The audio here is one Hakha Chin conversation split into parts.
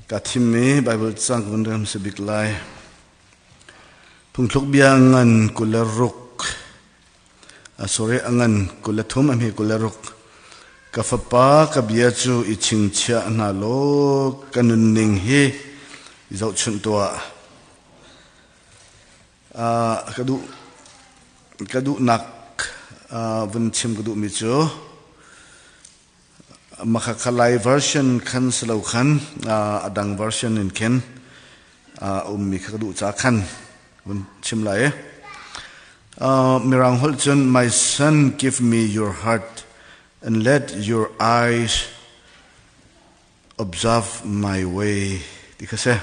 Ka thimmi Bible cang kan rel hmasa bik lai. Phungthluk bia ngan 26 sorry a ngan 23 a hme 26 Ka fapa ka bia cu i chingchiah hna law ka nunning hi i zohchunh tuah. Ka duh ka duhnak vun chim ka duhmi cu Makhakha Lai version khan si lo khan a dang version in khin a ummi kha ka duh ca khan vun chim lai. Mirang holh cun my son give me your heart and let your eyes observe my way ti kha si.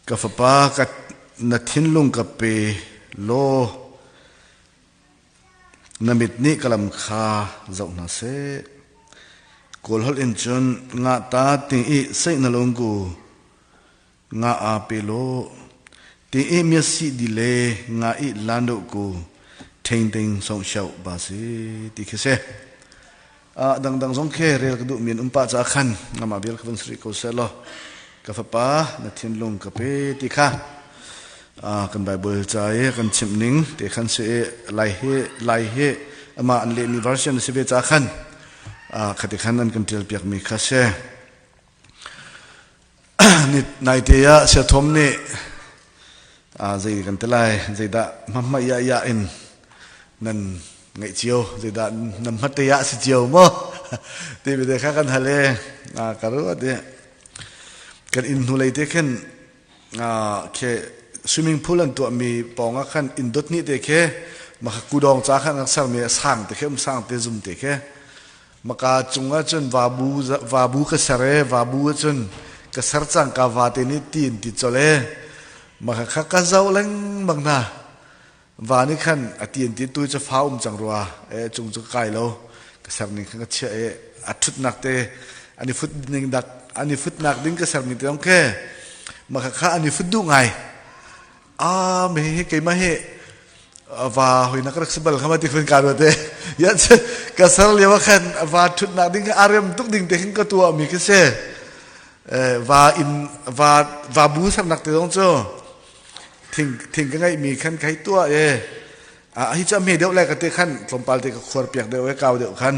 Ka fapa ka na thinlung ka pe law Na mit nih ka lam kha zoh hna seh. Kawl holh in cun nga ta ting i seih na lungku nga a pe law ting i mia si di le nga i lan do ku thein ting song shau ba si ti khi si. A dangdang zong khi rel ka duh min um pa ca khan ngama vial ka van sri ko seh law ka fapa na thinlung ka pe ti kha kan Bible ca i kan chimh ning te khan si i lai hi lai hi amah an lehmi version a si ve ca khan khati khan an kan ṭial piakmi kha si. Naite ah Siathawm nih zei kan ti lai zeidah hmahma ia ia in nan ngeih cio zeidah nan hmate ah si cio maw ti mi te kha kan hal i ka ruat i kan inn hnu lei te khin khi swimming pool an tuahmi pawng ah khan inn dot hnih te khi maka kudawng ca khan an sermi sang te khi um sang te zum te khi maka cung ah cun vabu vabu ka ser e vabu ah cun ka ser cang ka va te nih ti in ti chol e maka kha ka zoh lengmang hna va nih khan a ti an ti tu cu fa um cang rua e cung cu ka kai lo ka ser ning khan ka chiah e a thutnak te an i fut ning dak an i futnak ding ka ser ning te dong ke maka kha an i fut duh ngai a me hi keimah hi va hoi nak rak si bal khama ti khun ka ruat e ya ka ser lio khan va thutnak ding kha arem tuk ding te khin ka tua mi khi se va in va va bu sernak te dong cu thing thing ka ngeihmi khan ka hei tuah e a hi cu a hme deuh le ka te khan tlawmpal te ka khuar piak deuh e kau deuh khan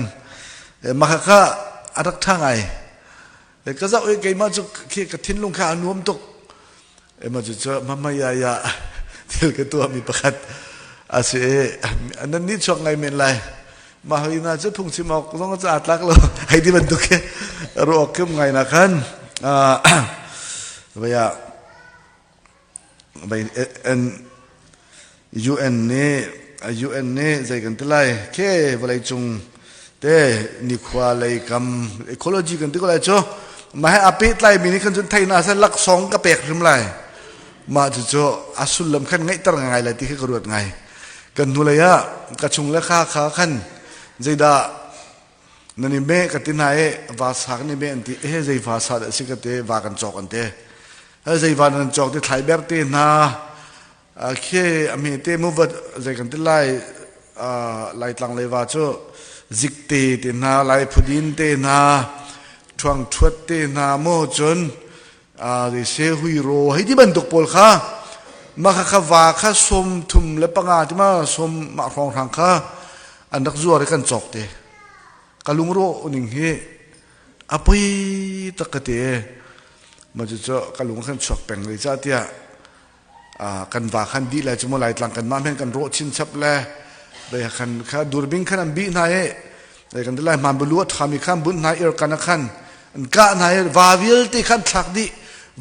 mah kha kha a rak ṭha ngai ka zoh i keimah cu khi ka thinlung kha a nuam tuk ema cu cu mama ya ya thil ka tuahmi pakhat a si i nan nih chuak ngai men lai mah hoi na cu phungchim awk zong cu aa tlak lo hei ti bantuk khi ruah kim ngai na khan vaya UN nih UN nih zei kan ti lai ke vawleicung te nikhua lei kam ecology kan ti ko lai cu mah he a pehtlai mi nih khan cun thei na seh laksawng ka pek hrim lai mah cucu a sullam khan ngeihter ngai lai ti khi ka ruat ngai kan hnulei ah ka chung le kha kha khan zeidah nan i meh ka ti hna i vasa kan i meh an ti he zei vasa dah si ka ti va kan cawk an ti he zei va nan cawk ti thlai ber te hna khi a hme te mu va zei kan ti lai lai tlang lei va cu zik te te hna lai phudin te hna thuang thuat te hna mu cun zei se hui ro hei ti bantuk pawl kha mah kha kha va kha som thum le panga ti ma som mah hrawng hrang kha an rak zuar i kan cawk te ka lungro ning hi a poi tak ka te ma cu cu ka lung khan chuak peng le ca tiah kan va khan dih lai cu mu lai tlang kan mah men kan rawh chin chap le dei khan kha durbing khan an bih hna i dei kan lai hman bulu a thami khan bunh hna ir kan khan an kah hna i va vialte khan thlak dih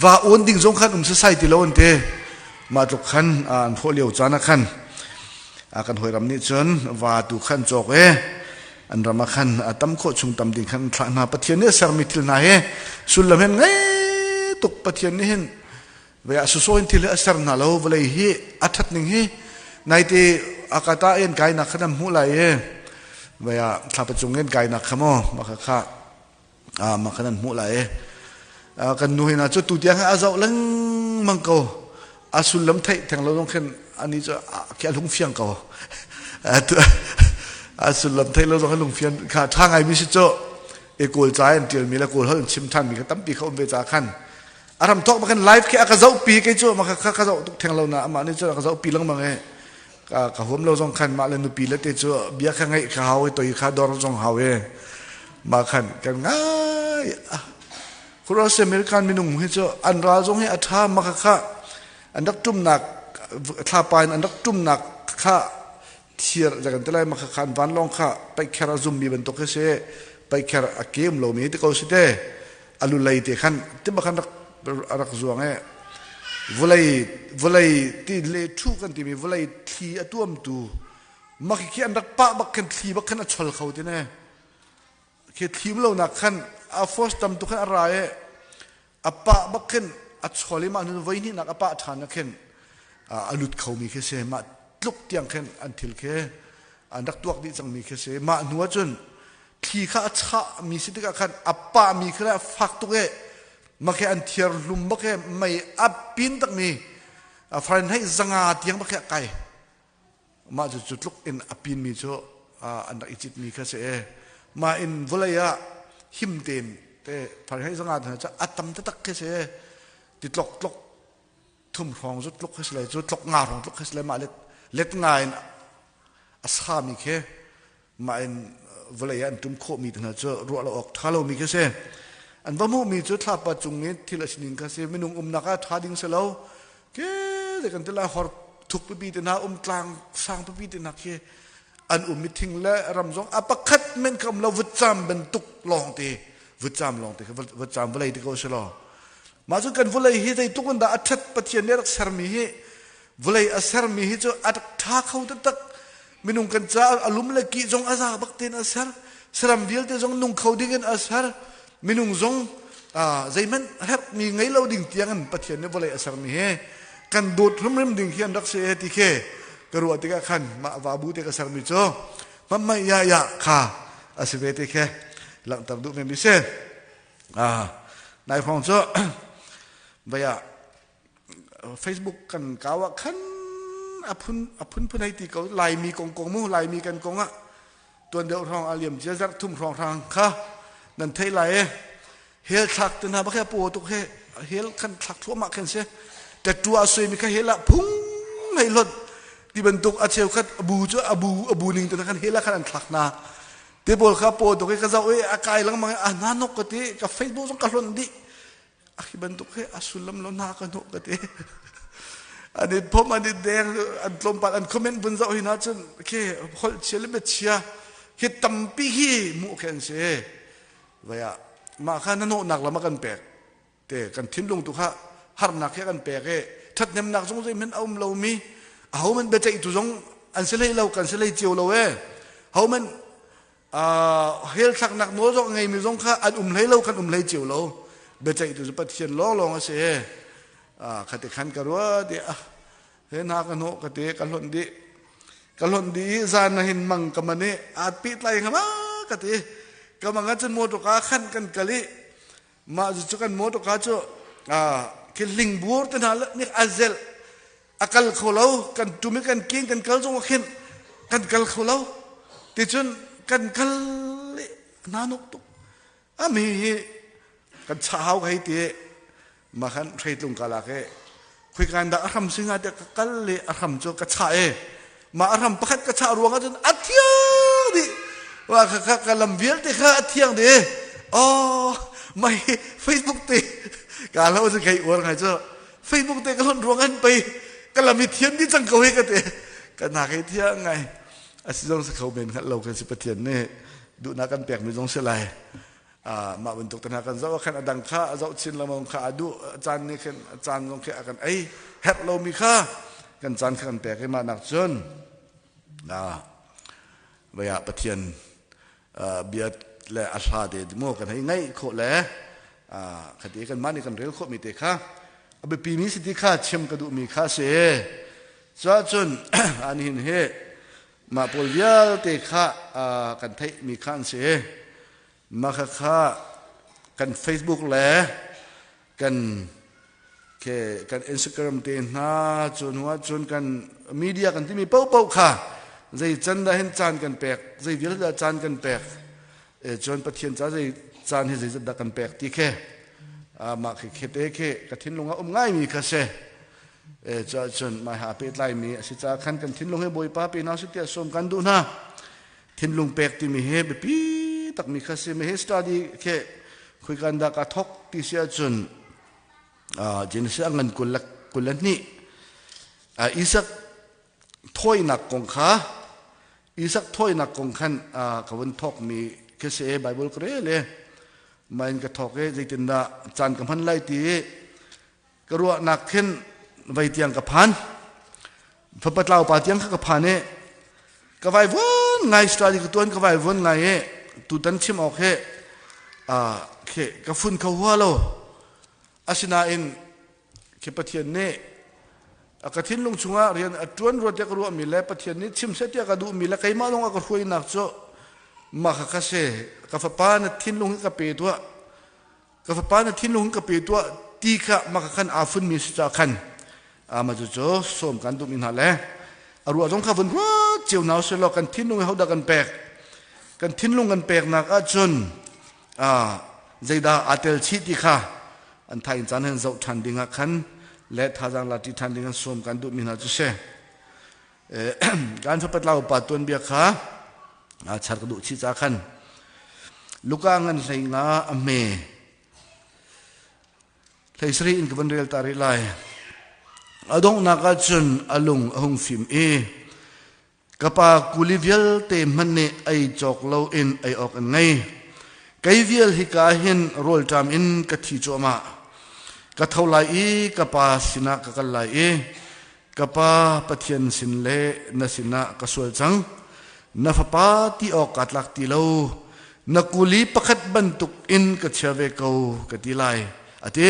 va on ding zong khan um sasai ti lo an te mah tluk khan an hrawh lio caan ah khan kan hawi ram nih cun va tu khan cawk e an ram ah khan a tam khawh chung tam ding khan thlah hna pathian nih a sermi thil hna hi sullam hen ngei tuk pathian nih hin Ve a suso in thil hi a ser hna lo vawlei hi a that ning hi naite akata in kai nak khan an hmuh lai i ve a thlapa cung in kai nak kha maw mah kha kha mah khan an hmuh lai i kan nu hina cu tu tiang a zoh lengmang ko a sullam theih theng lo zong khin ani cu khi a lung fiang ko a sullam theih lo zong a lung fian kha tha ngai mi si cu. E Kawl ca in ṭialmi le Kawl holh in chim ṭhanmi kha tampi kha um ve ca khan a ram thawk khan live khi a ka zohpi. Kei cu ma kha ka zoh tuk theng lo na, amah nih cun a ka zohpi lengmang i ka huam lo zong khan mah le nupi le te cu bia kha ngaih kha hau i toi kha dor zong hau i mah khan kan ngai. Khuros American minung hi cu an ral zong hi a ṭha. Ma kha kha an rak ṭumnak thlapa in an rak ṭumnak kha thir kan ti lai, ma kha khan vanlawng kha paikher a zummi bantuk khi si, paikher a kem lomi ti ko si te, alu lei te khan tiba khan rak rak zuang e. Vulei vulei ti le thu kan timi vulei thli a tuamtu ma khi khi an rak pah bak khan thli bak khan a chol kho ti ne. Khi thlim lo nak khan a force tam tu khan a ra e, a pah bak khin a chol i mah hnu voi hnihnak a pah ṭhan na khin a lut khomi khi si. Mah tluk tiang khin an thil khi an rak tuak dih cangmi khi si. Mah hnu ahcun thli kha a chah mi si tikah khan a pah mi khi le fak tuk e, mah khi an thiar hlum bak he mei a pin tak mi Fahrenheit 500 tiang bak khi a kai. Mah cu cu tluk in a pinmi cu an rak i citmi kha si e. Mah in vawlei ah him tein te Fahrenheit 500 hna cu a tam taktak khi si. Ti tlok tlok thum hrawng cu tluk khi si lai cu, tlok nga hrawng tluk khi si lai. Mah let let nga in a sami khi mah in vawlei ah an tum khawhmi te hna cu ruah lo awk ṭha lomi khi si. An va hmuhmi cu thlapa cung i thil a sining kha si, minung umnak ah ṭha ding si lo ke te kan ti lai. Hor thuk pipi te hna um, tlang sang pipi te hna khi an um i thing le ram zong a pakhat men kha um lo, vutcam bantuk lawng te, vutcam lawng te, vutcam vawlei te ko si lo. Mah cu kan vawlei hi zeitluk in dah a ṭhat. Pathian nih a rak sermi hi, vawlei a sermi hi cu a rak ṭha kho taktak. Minung kan caah a lum le kih zong a za bak tein a ser, saram vialte zong nung kho ding in a ser, minung zong zeihmanh herhmi ngei lo ding tiang in Pathian nih vawlei a sermi hi kan dawt hrimhrim ding khi an rak si e ti khi ka ruah tikah khan mah vabu te ka sermi cu mamai ya ya kha a si ve ti khi langhter duh mi si. Nai hrawng cu vaya Facebook kan kau ah khan a phun a phunphun hei ti ko. Laimi kong kong mu, Laimi kan kong ah tuan deuh hrawng a liam cia zarh thum hrawng hrang kha nan thei lai e. Hel thlak te hna bak he po tuk he, hel khan thlak thluahmah khan si, tattoo a suimi kha hel ah phung hei hlot ti bantuk a cheukhat abu cu abu abu ning te khan hel ah khan an thlak hna te pawl kha po tuk i ka zoh i a kai lengmang i a hna nok ka ti. Ka Facebook zong ka hlonh dih. A khi bantuk he a sullam lo, hna ka hnawh ka ti. An i phom, an i deng, an tlawmpal an comment vun zoh hin ahcun khi holh chia le bia chia khi tampi hi hmuh khi an si. Vai ah mah kha na nawhnak lam a kan pek te, kan thinlung tu kha harnak he kan pek i ṭhathnemnak zong zeihmanh a um lomi, ahohmanh biaceihtu zong an si hlei lo, kan si hlei cio lo e, hohmanh hell thlaknak nawl zong ngeimi zong kha an um hlei lo, kan um hlei cio lo. Biaceihtu cu Pathian lawnglawng a si. Khati khan ka ruat i he hna ka hnawh ka te, ka hlonh dih, ka hlonh dih i zan na hin mang ka man i aat pehtlai hnga ma ka ti. Ka mang ah cun motor ka khan kan kal i mah cu kan motor ka cu khi hlingbur te hna nih a zelh, a kal kho lo. Kan tum i kan king kan kal zong ah khin kan kal kho lo ti cun kan kal i hna nuk tuk ami hi kan chah hau ka hei ti. Ma khan hreitlung ka lak i khuikan dah a hram singa te ka kal le a hram cu ka chah e. Ma a hram pakhat ka chah ruang ahcun a thiang dih wa kha kha ka lam vialte kha a thiang dih. Oh, mai Facebook te ka lo cu kai uar ngai cu. Facebook te ka hlonh ruang an pei ka lam i thian dih cang ko hi ka te, ka nak hi thiang ngai. A si zong si kho men, hngalh lo kan si. Pathian nih duhnak kan pek mi zong si lai. Mah bantuk te hna kan zoh ah khan a dang kha a zoh chin lengmang kha a duh caan nih khin caan zong khi a kan ei herh lomi kha kan caan kha kan pek i mah nak cun vei ah Pathian bia le a hla te mu kan hei ngaih khawh le khati kan mah nih kan rel khawh mi te kha a biapi mi si ti kha chim ka duh mi kha si. Cuahcun an hin hi mah pawl vialte kha kan theih mi kha an si. Mah kha kha kan Facebook le kan ke kan Instagram te hna cu hnu ahcun kan media kan timi paohpaoh kha zei can dah hin caan kan pek, zei vialte dah caan kan pek e, cun Pathian ca zei. caan hi zeizat dah kan pek ti khi mah khi khete khi ka thinlung ah um ngaimi kha si. E cun mai ha pehtlaimi a si ca khan kan thinlung hi Bawipa pe hna usih tiah sawm kan duh hna. Thinlung pek timi hi biapi takmi kha si. Hi study khi khuikan dah ka thok ti si ahcun Genesis a ngan 22 Isaac thawinak kong kha Isaac thawinak kong khan ka vun thawkmi khi si Bible ka rel i mah in ka thawk i zeitindah caan ka hman lai ti ka ruahnak khin vei tiang ka phan fapa tlau pa tiang kha ka phan i ka vai vuan ngai study ka tuan ka vai vuan ngai i tutan chim awk he khi ka fun kho hua lo asinain khi Pathian nih a ka thinlung chungah rian a ṭuan rua tiah ka ruahmi le Pathian nih chim seh tiah ka duhmi le keimah lawng a ka hruainak cu mah kha kha si ka fapa na thinlung hi ka pe tuah ka fapa na thinlung ka pe tuah ti kha maka khan aa funmi si ca khan ama cu cu sawm kan duhmi hna le a ruah zong kha vun ruat cio hna usih law kan thinlung hi hodah kan pek kan thinlung kan peknak ahcun zeidah aa tel chih ti kha an thain caan hen zoh ṭhan ding ah khan le thazaang la ṭi ṭhan ding an sawm kan duhmi hna cu si kan fapatlau pa tuanbia kha char ka duh chih ca khan Luka ngan hlei nga a hme hlei sari in ka van rel ta rih lai a donghnak ah cun a lung a hung fim i ka pa kuli vialte hmanh nih ei cawk lo in ei awk an ngei kei vial hika hin rawlṭam in ka thi cuahmah ka tho lai i ka pa sinah ka kal lai i Ka Pa Pathian sin le na sinah ka sual cang. Na fapa ti awk kaa tlak ti lo. Na kuli pakhat bantuk in ka chia ve ko ka ti lai, a ti.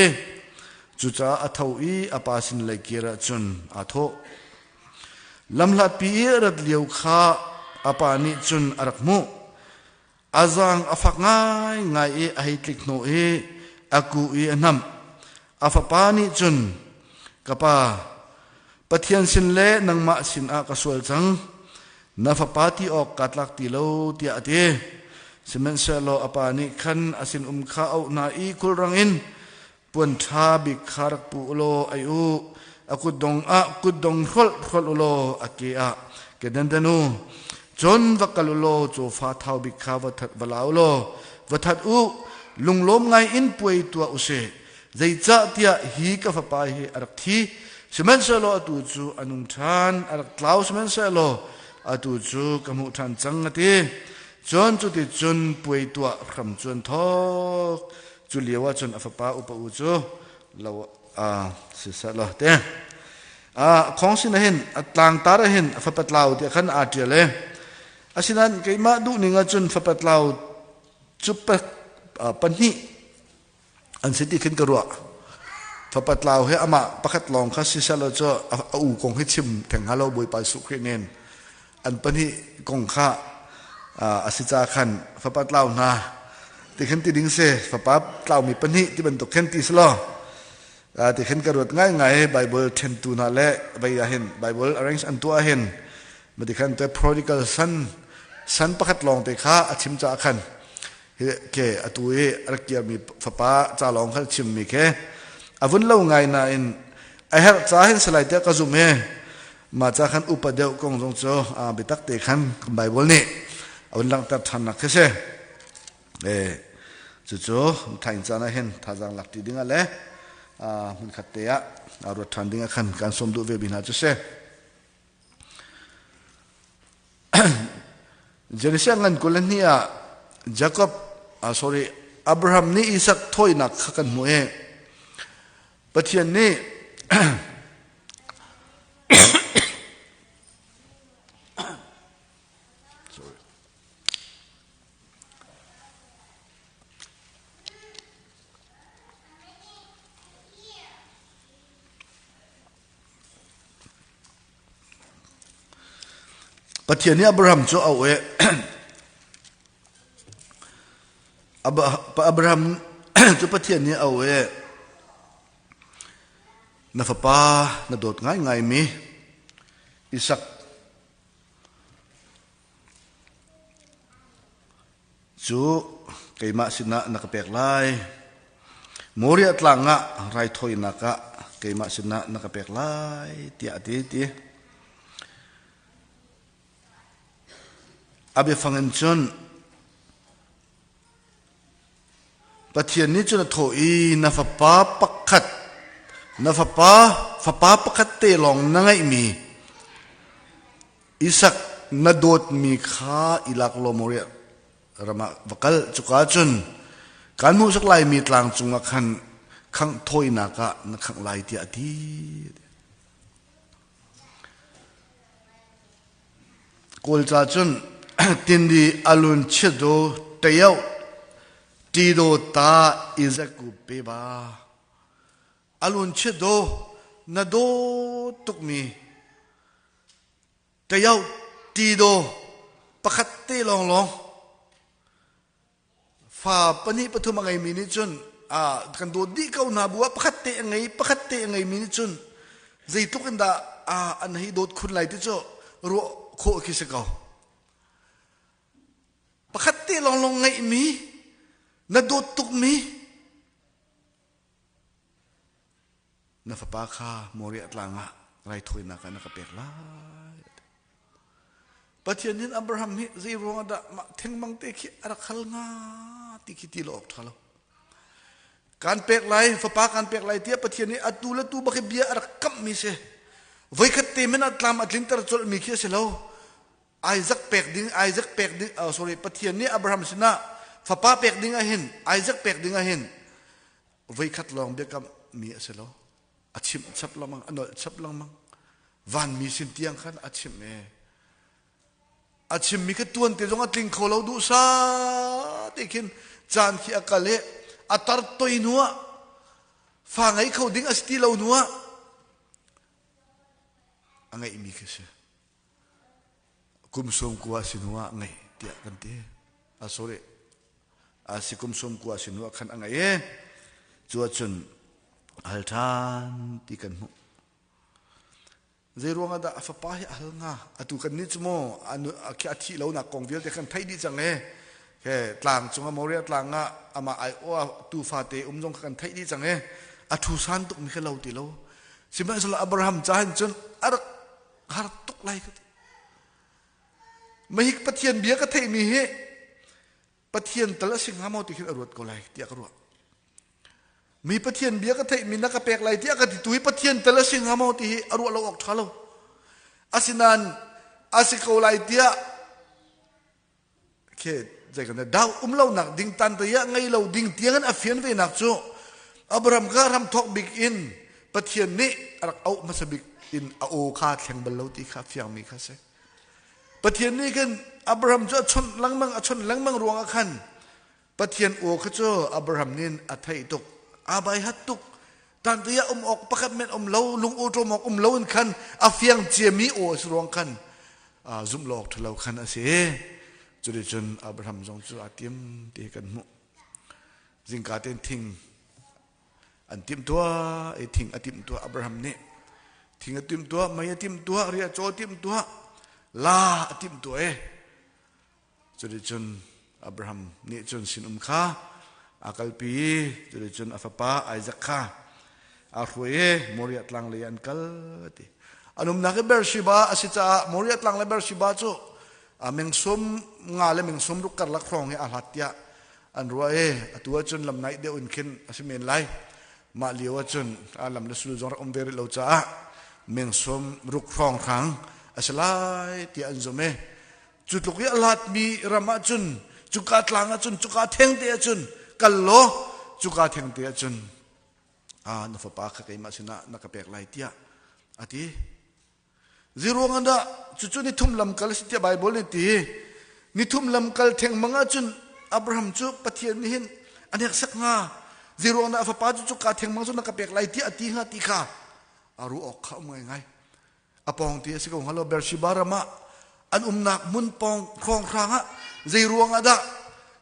Cucaah a tho i a pa sin lei kir ah cun aa thawh. Lamhlatpi i a rat lio kha a pa nih cun a rak hmuh. A zaang a fak ngaingai i a hei tlik hnawh i a kuh i a hnamh. A fapa nih cun, Ka pa, Pathian sin le nangmah sinah ka sual cang. Na fapa ti awk kaa tlak ti lo, tiah a ti. Sihmanhsehlaw a pa nih khan a sinum kha a auh hna i khulrang in puan ṭha bik kha rak pu u law ei u. A kutdong ah kutdong hrolh hrolh u law a ke ah kedan dan u. Cun va kal u law cawfa thau bik kha va that va la u law va that u. Lunglawm ngai in puai tuah u sih. Zeicahtiah hi ka fapa hi a rak thi, sihmanhsehlaw atu cu a nung ṭhan, a rak tlau sihmanhsehlaw atu cu ka hmuh ṭhan cang a ti. Cun cuticun puai tuah hram cu an thawk. Cu lio ah cun a fapa upa u cu lo ah siseh law te. Khong sin ah hin a tlangtar ah hin a fapa tlau tiah khan aa ṭial i asinain keimah duhning ah cun fapa tlau cu pahnih an si ti khin ka ruah. Fapa tlau he amah pakhat lawng kha siseh law cu a u kong hi chim theng hnga lo Bawipa Jesuh Khrih nin an pahnih kong kha a si ca khan fapa tlau hna ti khin ti ding si fapa tlaumi pahnih ti bantuk khin ti si law ti khin ka ruat ngaingai Bible ṭhentu hna le vei ah hin Bible arrange an tuah hin mati khan te prodigal son son pakhat lawng te kha a chim caah khan ke atu i a rak kirmi fapa ca lawng kha chimmi ke a vun lo ngai nain a herh ca hin salai tiah ka zum i mah ca khan upa deuh kong zong cu biatak te khan Bible nih a vun langhter ṭhannak khi si. E, cucu thaing caan ah hin thazaang lak ṭi ding ah le hmunkhat te ah ruat ṭhan ding ah khan kan sawm duh ve bi hna cu si. Genesis ngan 22 ah Jacob sorry Abraham nih Isaac thawinak kha kan hmuh i Pathian nih sorry. Pathian nih Abraham cu a auh i Abraham cu Pathian nih a auh i na fapa na dawt ngaingaimi Isak cu. Cucu keimah sinah na ka pek lai. Moriah tlang ah raithawinak ah keimah sinah na ka pek lai tiah a ti ti. A biafang in cun Pathian nih cun a thawh i na fapa pakhat na fapa fapa pakhat te lawng na ngeihmi Isak na dawtmi kha i lak law Moriah ram ah va kal. Cuka cun kaan hmuhsak laimi tlang cungah khan khangh thawinak ah na khangh lai tiah a ti. Kawlca cun tindi alun chiado teo tido ta izaku pe ba. Alun chiado na do tukmi teo tido pakhat te lawnglawng Fa pahnih pathum a ngeimi nih cun kan dawt dih ko hna bu ah pakhat te a ngei pakhat te a ngeimi nih cun zeitluk in dah an hei dawt khun lai ti cu ruah khawh khi si ko. Pakhat te lawnglawng ngeihmi na dawt tukmi na fapa kha Moriah tlang ah raithawinak ah na ka pek lai. Pathian nih Abraham hi zei ruang ah dah mah thengmang te khi a rak hal hnga ti khi ti lo awk ṭha lo. Kan pek lai, fapa kan pek lai tiah Pathian nih atu le tu bak hi bia a rak kamhmi si. Voikhat te men ah tlam a tlinter colhmi khi a si lo. Isaac pek ding, Isaac pek ding, oh, sorry, Pathian nih Abraham sinah fapa pek ding ah hin, Isaac pek ding ah hin voikhat lawng biakam mi a si lo. A chimh chap lengmang, a nolh chap lengmang. Vanmi sin tiang khan a chimh e. A chimmi kha tuan te zong a tling kho lo duhsa te khin caan khi a kal i a tar toi hnu ah fa ngei kho ding a si ti lo hnu ah a ngeihmi khi si. Kum sawm kua si hnu ah ngei tiah kan ti. A sorry. A si kum sawm kua si hnu ah khan a ngei i cu ahcun hal ṭhan ti kan hmuh. Zei ruang ah dah a fapa hi a hal hnga? Atu kan nih cu maw a thih lonak kong vialte kan theih dih cang e. Ke tlang cungah Moriah tlang ah amah ai aw tu fate um zong kha kan theih dih cang e. A thu san tuk mi kha lo ti lo. Sihmanhsehlaw Abraham ca hin cun a rak har tuk lai ka ti. Mahik Pathian bia ka theihmi hi Pathian tal a si hnga maw ti khin a ruat ko lai tiah ka ruah. Mi Pathian bia ka theihmi na ka pek lai tiah ka ti tu hi Pathian tal a si hnga maw ti hi a ruah lo awk ṭha lo. Asinain a si ko lai tiah khi zei kan dau um lonak ding tan te ah ngei lo ding tiang in a fian ve nak cu Abraham kha ram thawk bik in Pathian nih a rak auh hmasa bik in a aw kha thleng bal lo ti kha fiangmi kha si. Pathian nih khan Abraham cu a chawnh lengmang a chawnh lengmang ruangah khan Pathian aw kha cu Abraham nih a theih tuk aa baihat tuk tanti ah um awk pakhat men um lo lung awṭawm awk um lo in khan a fiang ciami aw a si ruang khan zumh lo awk ṭhalo khan a si. Cuticun Abraham zong cu aa tim ti kan hmuh. Zingka tein thing an timhtuah i thing a timhtuah Abraham nih thing a timhtuah mei a timhtuah riahcaw a timhtuah la a timhtuah e cuticun Abraham nih cun sinum kha a kalpi i cuticun a fapa Isaac kha a hruai i Moriah tlang lei an kal ti an umnak hi Beersheba a si caah Moriah tlang le Beersheba cu meng sum nga le meng sum ruk karlak hrawng hi a hlat tiah an ruah i atu ahcun lam naih deuh in khin a si men lai mah lio ahcun a lam le sul zong rak um ve rih lo caah meng sum ruk hrawng hrang a si lai tiah an zum i cu tluk i a hlatmi ram ahcun cuka tlang ahcun cuka thengte ahcun kal law cuka thengte ahcun ah na fapa kha keimah sinah na ka pek lai tiah a ti Ziruang ah dah cucu nithum lamkal a si tiah Baibal nih ti. Nithum lamkal thengmang ahcun Abraham cu Pathian nih hin a hneksak hnga. Ziruang dah a fapa cu cuka thengmang cu na ka pek lai tiah a ti hnga ti kha a ruah awk kha um ngaingai. A pawng ti a si ko hnga lo Beersheba ram ah an umnak hmun pawng hrawnghrang ah zei ruang ah dah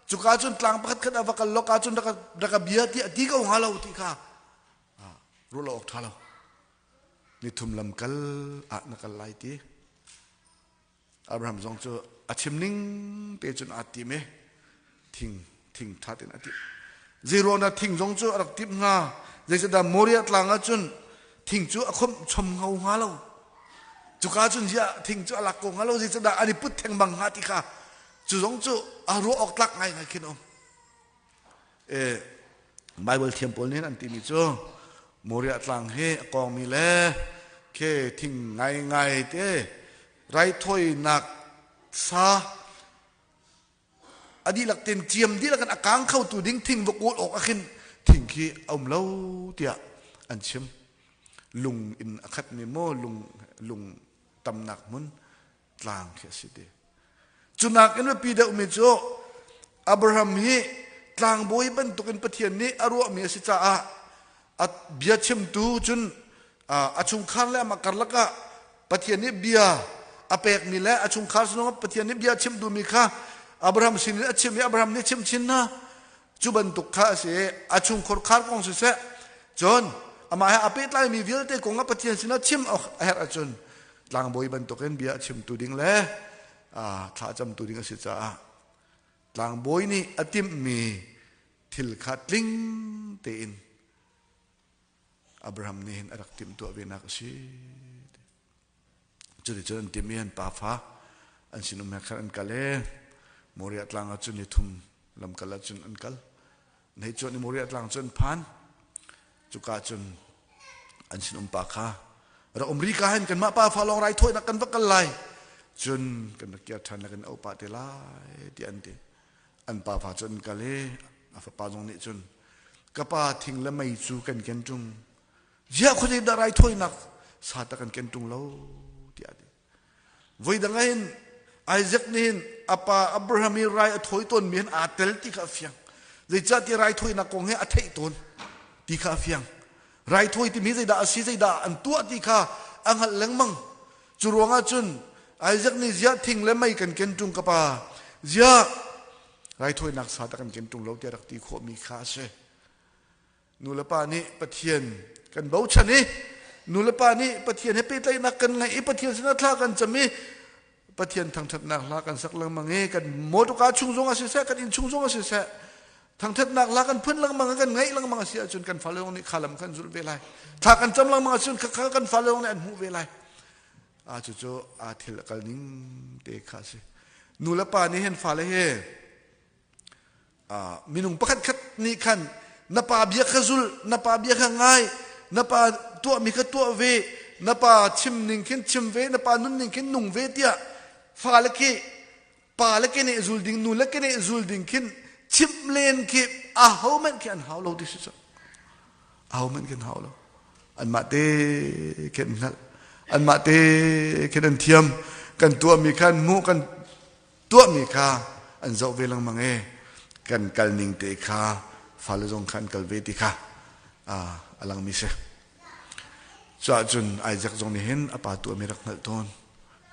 cuka cun tlang pakhat khat ah va kal loka cun rak ka bia tiah a ti ko hnga lo ti kha ruah lo awk ṭha lo. Nithum lamkal ah na kal lai ti. Abraham zong cu a chim ning te cun aa tim i. Thing thing ṭha tein a timh. Zeiruang dah thing zong cu a rak timh hnga? Zeicahdah Moriah tlang ah cun thing cu a khomh chom ngho hnga lo? Cuka cun ziah thing cu a lak ko hnga lo? Zeicahdah an i put theng bang hnga ti kha cu zong cu a ruah awk tlak ngaingai khin a um. Bible thiam pawl nih an timi cu Moriah tlang hi a kawngmi le khe thing ngaingai te raithawinak sa a dihlak ten ciam dihlak in a kang khotu ding thing va kawl awk ah khin thing khi a um lo tiah an chim. Lung in a khatmi maw lung lung tamnak hmun tlang khi a si ti. Cunak in biapi deuhmi cu Abraham hi tlangbawi bantukin Pathian nih a ruahmi a si caah a bia chimtu cun a chungkhar le amah karlak ah Pathian nih bia a pekmi le a chungkhar sinung Pathian nih bia chim duhmi kha Abraham sinin a chim i Abraham nih chim chin hna. Cu bantuk kha a si i a chungkhar khar kong siseh cun amah he a pehtlaimi vialte kong ah Pathian sinah chim a herh ahcun tlangbawi bantukin bia a chimtu ding le thla a camtu ding a si caah tlangbawi nih a timhmi thil kha tling tein Abraham nih hin a rak timhtuah venak a si. Cuticun an timh i an pafa an sinum he khan an kal i Moriah tlang ah cun ni thum lamkal ah cun an kal. Nei cuan i Moriah tlang cu an phan. Cuka cun an sinum pa kha rak um ri ka hin kanmah pafa lawng raithawinak kan va kal lai. Cun kan rak kir ṭhan le kan opa te lai tiah an ti. An pafa cu an kal i a fapa zong nih cun ka pa thing le mei cu kan ken ṭung ziah khuazei dah raithawinak sa ta kan ken ṭung lo tiah a ti. Voidang ah hin Isaac nih hin a pa Abraham i rai a thawi tawnmi hin aa tel ti kha a fiang. Zeicahtiah raithawinak kong hi a theih tawn ti kha a fiang. Raithawi timi zeidah a si, zeidah an tuah ti kha a hngalh lengmang. Cu ruangah cun Isaac nih ziah thing le mei kan ken ṭung ka pa, ziah raithawinak sa ta kan ken ṭung lo tiah rak ti khawhmi kha a si. Nulepa nih Pathian kan bochan i nulepa nih Pathian he pehtlaihnak kan ngeih i Pathian sinah thla kan cam i Pathian thangṭhatnak hla kan sak lengmang i kan mawṭawka chung zong ah siseh kan inn chung zong ah siseh thangṭhatnak hla kan phun lengmang i kan ngaih lengmang a si ahcun kan fale zong nih kha lam kan zulh ve lai. Thla kan cam lengmang ahcun kha kan fale zong nih an hmuh ve lai. A cucu aa thil a kal ning te kha a si. Nulepa nih hin fale he minung pakhat khat nih khan na pa bia kha zul na pa bia kha ngai na pa tuahmi kha tuah ve na pa chim ning khin chim ve na pa nun ning khin nung ve tiah fale khi pa le ke nih zul ding nu le ke nih zul ding khin chimh len khi a ho men khi an hau lo ti si cu a ho men khin hau lo anmah te khin hngalh anmah te khin an thiam kan tuahmi khan hmuh kan tuahmi kha an zoh ve lengmang i kan kal ning te kha fale zong kha an kal ve ti kha a langmi si. Cuah cun Isaac zong nih hin a pa tuahmi rak hngalh tawn.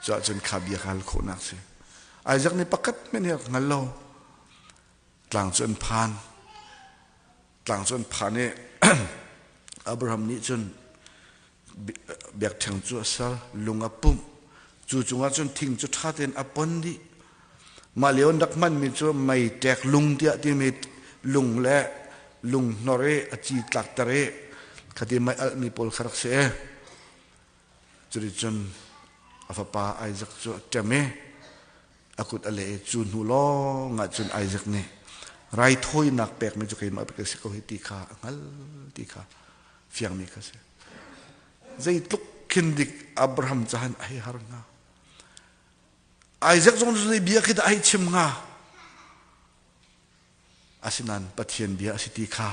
Cuah cun kha bia kha hal khawhnak si. Isaac nih pakhat men hi rak hngal lo. Tlang cu an phan. Tlang cu an phan i Abraham nih cun biakṭheng cu a ser, lung a pumh. Cu cungah cun thing cu ṭha tein a pon dih. Mah lio an rak hmanmi cu meiṭek lung tiah timi lung le lung hnor i a ci tlakter i khati mei alhmi pawl kha rak si. Cuticun a fapa Isaac cu a ṭem i a kut a leh i cu hnu lawng ah cun Isaac nih raithawinak pekmi cu keimah pek a si ko hi ti kha a hngal ti kha fiangmi kha si. Zeitluk khin dik Abraham cahan a hei har hnga. Isaac zong zei bia khi dah a hei chim hnga? Asinain Pathian bia a si ti kha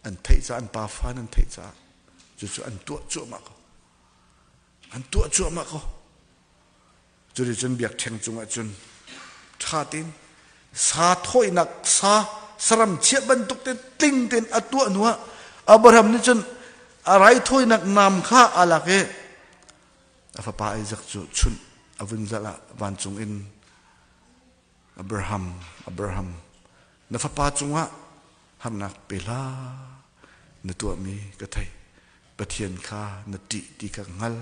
an theih caah an pafa an theih caah cucu an tuah cuahmah ko. An tuah cuahmah ko. Cuticun biakṭheng cungah cun ṭha tein sa thawinak sa saram chiah bantuk te tling tein a tuah hnuah Abraham nih cun a raithawinak nam kha aa lak i a fapa Isaac cu chunh a vun zalh ah vancung in Abraham, Abraham, na fapa cungah harnak pe hlah, na tuahmi ka thei. Pathian kha na ṭih ti ka hngal.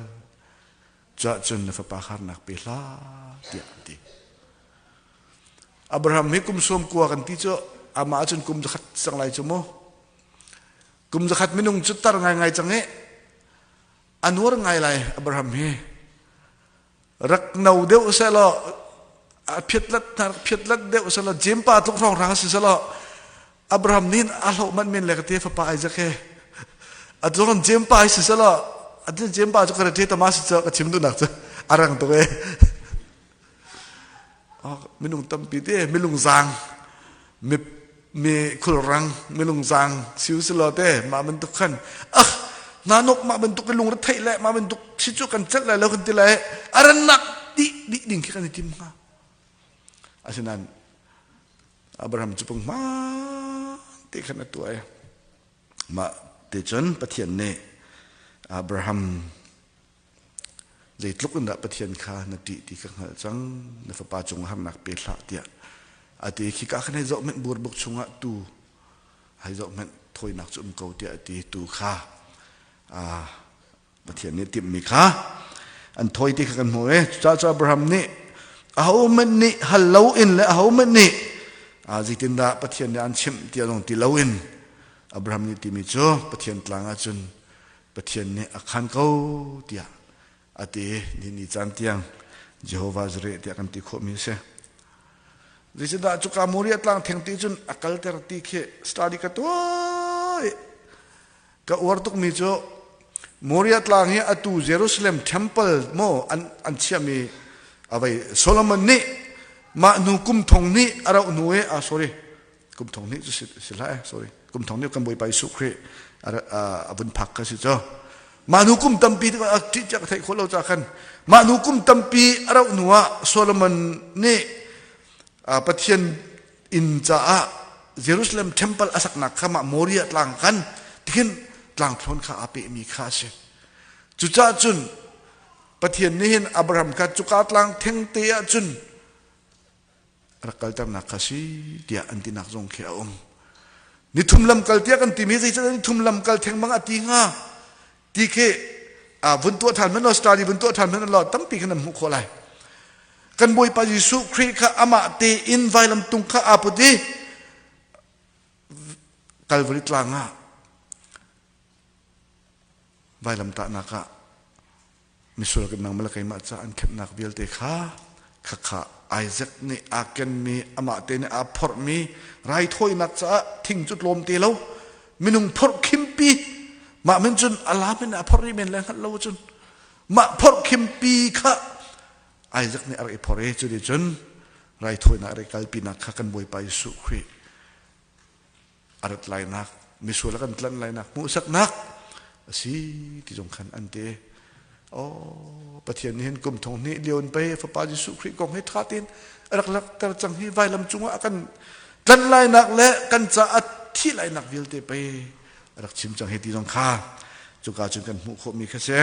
Cuahcun na fapa harnak pe hlah, tiah a ti. Abraham hi kum sawm kua kan ti cu amah ahcun kum zakhat cang lai cu mu. Kum zakhat minung cu tar ngaingai cang i a nuar ngai lai Abraham hi. Rak no deuh sehlaw a phiatlat rak phiatlat deuh sehlaw Jempa tluk hrawnghrang si sehlaw Abraham nih a hloh manh men le ka te fapa Isaac he a zong Jempa si sehlaw a Jempa cu ka te tama si ka chim duhnak cu a rang tuk e. Minung tampi te milung zaang mi mi khulrang milung zaang si u silo te mah bantuk khan ah nanok mah bantuk in lungre theih le mah bantuk si cu kan celh lai lo kan ti lai arannak dih dih ding khi kan i tim hnga. Asinain Abraham cu pung hmaan te khan a tuah i mah te cun Pathian nih Abraham, zeitluk in dah Pathian kha na ṭih ti ka hngalh cang, na fapa cung harnak pe hlah, tiah a ti. Khika khan hei zoh hmanh, burbuk chungah tuu hei zoh hmanh, thawinak cu um ko, tiah a ti. Tuu kha Pathian nih timhmi kha an thawi ti kha kan hmuh i cucaah cu Abraham nih ahohmanh nih hal loin le ahohmanh nih zeitindah Pathian nih an chimh tiah zong ti loin Abraham nih timi cu Pathian tlang ahcun Pathian nih a khan ko tiah a ti. Ni ni caan tiang Jehovah Jireh tiah kan ti khawhmi a si. Zeitindah cuka Moriah tlang theng ti cun a kalter ti khi study ka tuah. Ka uar tukmi cu Moriah tlang hi atu Jerusalem temple maw an chiahmi avei Solomon nih mah hnu kum thong hnih a rauh hnu i ah sorry, kum thong hnih cu si hlah eh, sorry, kum thong hnih kan Bawipa Jesuh Khrih a vun phak ka si cu mah hnu kum tampi a ṭih ka theih khawh lo ca khan mah hnu kum tampi a rauh hnu ah Solomon nih Pathian inn caah Jerusalem temple a saknak kha mah Moriah tlang khan tikhin tlangthlawn kha aa pehmi kha a si. Cucaah cun Pathian nih hin Abraham kha cuka tlang thengte ah cun rak kalternak kha si tiah an tinak zong khi a um. Nithum lam kal tiah kan timi zeicahtiah nithum lam kal thengmang a ti hnga ti khi vun tuah ṭhan hmanh law, study vun tuah ṭhan hmanh law, tampi khan nan hmuh khawh lai. Kan Bawipa Jesuh Khrih kha amah tein vailam tung kha aa put i Calvary tlang ah vailam tahnak ah misual kan nangmah le keimah ca an khenhnak vialte kha khakha Isaac nih aa kenmi, amah te nih aa phorhmi raithawinak caah thing cu tlawm te lo, minung phorh khimpi mah men cun a lam in a phorh rih men le hngalh lo cun mah phorh khimpi kha Isaac nih a rak i phorh i cuti cun raithawinak a rak kalpinak kha kan Bawipa Jesuh Khrih a rat lainak, misual a kan tlanh lainak hmuhsaknak a si ti zong khan an ti. Oh, Pathian nih hin kum thong hnih lio in pei Fapa Jesuh Khrih kong hi ṭha tein a rak lakter cang hi vailam cungah a kan tlanh lainak le kan caah thih lainak vialte pei a rak chim cang hi ti zong kha cuka cun kan hmuh khawhmi kha si.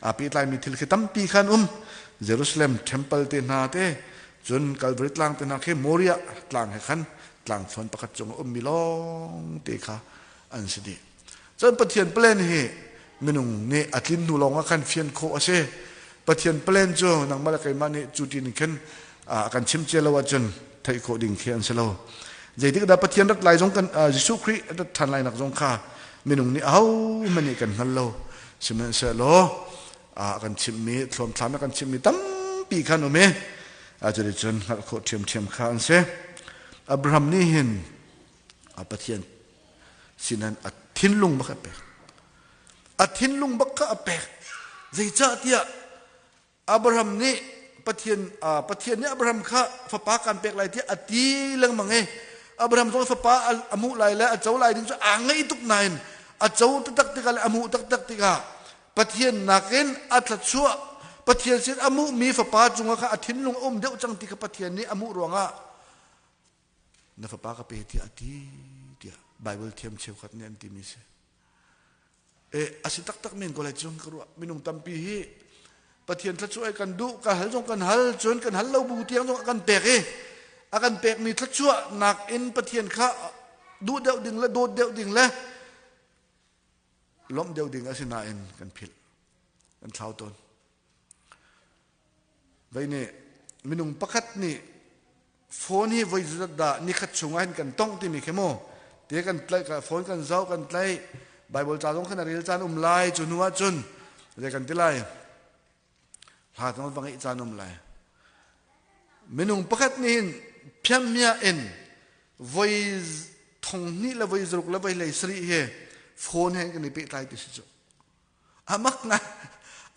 Aa pehtlaimi thil khi tampi khan um. Jerusalem temple te hna te, cun Calvary tlang te hna khi Moriah tlang he khan tlangthluan pakhat cung a ummi lawng te kha an si dih. Cun Pathian plan hi minung nih a tlin hnu lawng ah khan fian khawh a si. Pathian plan cu nangmah le keimah nih cu tin khin a kan chim cia lo ahcun theih khawh ding khi an si lo. Zeitik dah Pathian rat lai zong kan Jesuh Khrih rat ṭhan lai nak zong kha minung nih ahohmanh nih kan hngal lo. Sihmanhsehlaw a kan chimhmi thluamthlam a kan chimhmi tampi khan um i cuticun hngalh khawh ṭhiamṭhiam kha an si. Abraham nih hin a Pathian sinan a thinlung bak a pek. A thinlung bak kha a pek. Zeicahtiah Abraham nih Pathian Pathian nih Abraham kha fapa kan pek lai tiah a ti lengmang i Abraham zong fapa a hmuh lai le a co lai ding cu aa ngaih tuk nain a co taktak tikah le a hmuh taktak tikah Pathian nakin a thluachuah, Pathian sin a hmuhmi fapa cungah kha a thinlung a um deuh cang ti kha Pathian nih a hmuh ruangah na fapa ka pe tiah a ti tiah Bible thiam cheukhat nih an timi si. E, a si taktak men ko lai cun ka ruah. Minung tampi hi Pathian thluachuah kan duh, kan hal zong kan hal, cun kan hal lo bu tiang zong a kan pek i a kan pekmi thluachuah nakin Pathian kha duh deuh ding le dawt deuh ding le lawmh deuh ding a si nain kan philh, kan thlau tawn. Vei nih minung pakhat nih. Phone hi voi zat dah nikhat chungah hin kan tongh timi khi mu te kan tlaih phone kan zoh kan tlaih Bible ca zong khan a rel caan um lai cu hnu ah cun zei kan ti lai hla zong va ngeih caan um lai minung pakhat nih hin phiamia in voi thong hnih le voi zaruk le voi hlei sarih hi phone he kan i pehtlai ti si cu A mak ngai.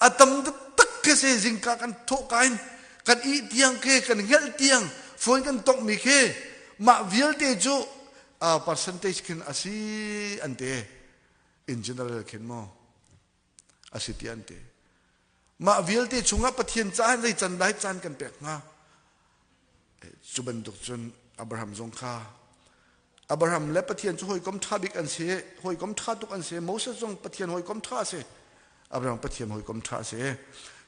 A tam taktak khi si zingka kan thawh ka in kan ih tiang khi kan hngelh tiang phone kan tongh mi khi mah vialte cu uh, percentage khin a si an ti. In general khin maw a si ti an ti. Mah vialte chungah Pathian caan zei can dai caan kan pek hnga. Cu bantuk cun Abraham zong kha Abraham le Pathian cu hawikom ṭha bik an si, hawikom ṭha tuk an si. Moses zong Pathian hawikom ṭha a si. Abraham Pathian hawikom ṭha a si.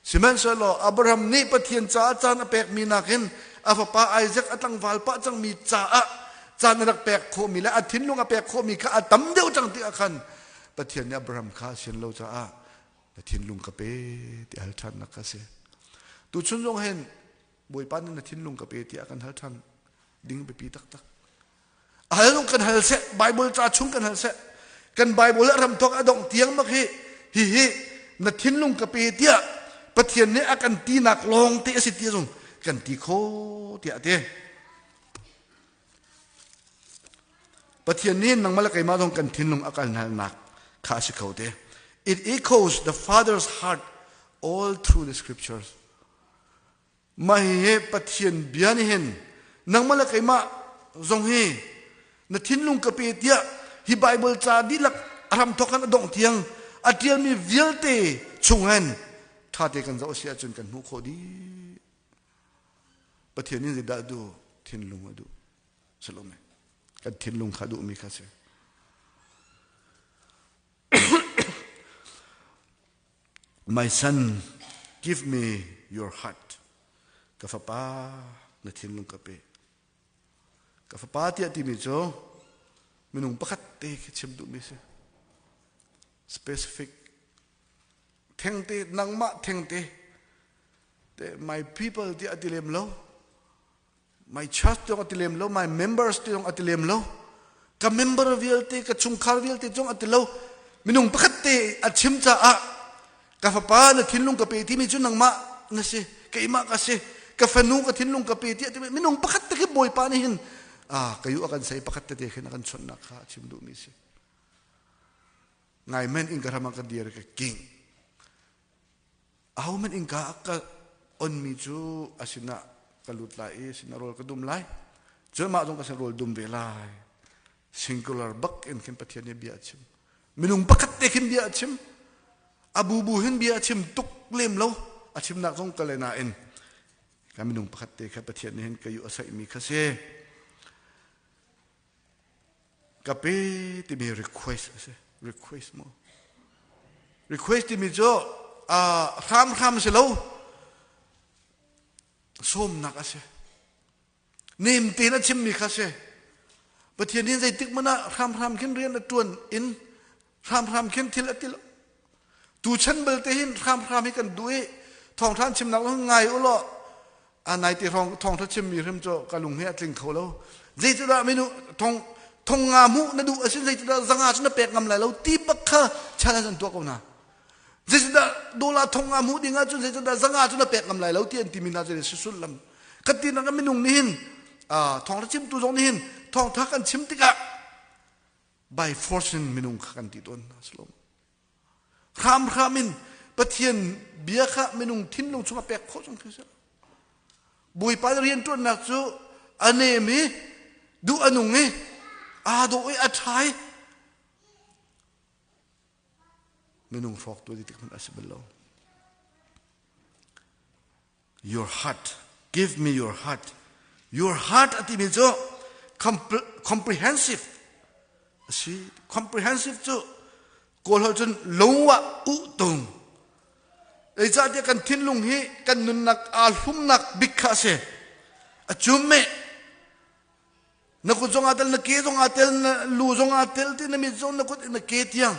Sihmanhsehlaw Abraham nih Pathian caah caan a pekmi nakin a fapa Isaac a tlangval pah cangmi caah caan a rak pek khawhmi le a thinlung a pek khawhmi kha a tam deuh cang ti ah khan Pathian nih Abraham kha a sian lo caah na thinlung ka pe ti hal ṭhannak kha a si. Tuchun zong hin Bawipa nih na thinlung ka pe tiah kan hal ṭhan ding biapi taktak. A hal zong kan hal seh, Bible ca chung kan hal seh. Kan Bible a ram thawk a dongh tiang mak hi hi hi na thinlung ka pe tiah Pathian nih a kan tinak lawng te a si ti zong kan ti kho tiah ti. Pathian nih nangmah le keimah zong kan thinlung a kal halnak kha a si kho te. It echoes the Father's heart all through the scriptures. Mah hihi Pathian bia nih hin nangmah le keimah zong hi na thinlung ka pe tiah hi Baibal ca dihlak a hramthawk in a dongh tiang a ṭialmi vialte chung hin ṭhate kan zoh a si ahcun kan hmuh khawh dih. Pathian nih zeidah a duh? Thinlung a duh. Salome. Kan thinlung kha duhmi kha si. My son, give me your heart. Ka fapa, na thinlung ka pe. Ka fapa tiah timi cu minung pakhat te khi chim duhmi si. Specific. Thengte, nangmah thengte. Te, my people tiah ti lem lo. My church zong a ti lem lo, my members ti zong a ti lem lo. Ka member vialte, ka chungkhar vialte zong a ti lo. Minung pakhat te a chim caah ka fapa na thinlung ka pe timi cu nangmah na si, keimah ka si, ka fanu ka thinlung ka pe tiah timi minung pakhat te khi Bawipa nih hin ah ka yu a kan sei pakhat tete khin a kan chawnhnak kha a chim duhmi si. Ngai men in ka ram ah ka dir ka king. Ahohmanh innka a ka onmi cu a sinah ka lut lai i a sinah rawl ka dum lai. Cun mah zong ka sin rawl dum ve lai. Singular bak in khin Pathian nih bia a chim. Minung pakhat te khin bia a chim. A bubu hin bia a chim tuk lem lo. A chimnak zong ka le nain ka minung pakhat te kha Pathian nih hin ka yu a saihmi kha si. Ka pe timi request a si. Request mu. Request timi cu uh, hramhram si lo. Sawmnak a si. Nem tein a chimmi kha si. Pathian nih zeitik hmanh ah hramhram khin rian a ṭuan in hramhram khin thil a ti lo. Tuchan belte hin hramhram hi kan duh i thawngṭha an chimnak zong ngai u law a nai ti hrawng thawngṭha chimmi hrim cu ka lung hi a tling kho lo. Zeicahdah minu thong thong nga hmuh na duh asin zeicahdah zanga cu na pek ngam lai lo ti bak kha challenge an tuah ko hna. Zeicahdah dollar thong nga hmuh ding ahcun zeicahdah zanga cu na pek ngam lai lo ti an timi hna cu si sullam. Kan ti nak minung nih hin thawngṭha chimtu zong nih hin thawngṭha kan chim tikah by force in minung kha kan ti tawn hna salom hramhram in Pathian bia kha minung thinlung chungah pek khawh zong khi si Bawipa rianṭuannak cu a nem i duh a nung i aa dawh i a ṭha i minung hrawktu ti tik hmanh a si bal lo Your heart, give me your heart. Your heart a timi cu comprehensive a si. Comprehensive cu Kawl holh cun lungah uh tung. Zeicahtiah kan thinlung hi kan nunnak aa hlumnak bik kha a si. A cum meh. Na kut zong aa tel, na ke zong aa tel, na lu zong aa tel, ti na mit zong na kut na ke tiang.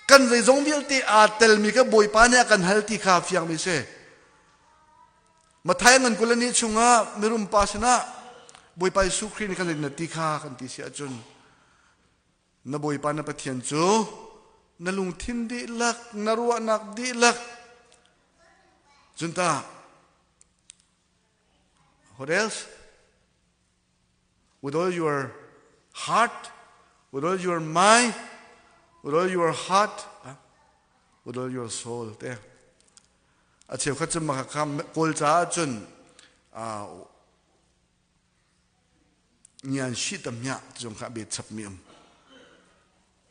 Kan zeizong vialte aa telmi kha Bawipa nih a kan hal ti kha fiangmi si. Matthai ngan kul ni chungah mirum pa sinah. Bawipa Jesuh Khrih nih kan na ti kha kan ti si ahcun na Bawipa na Pathian cu na lungthin dihlak na ruahnak dihlak cun ta what else with all your heart with all your mind with all your heart with all your soul te a cheukhat cu makha kawl caah cun ngian shi tam nya zong kha bet chap mi um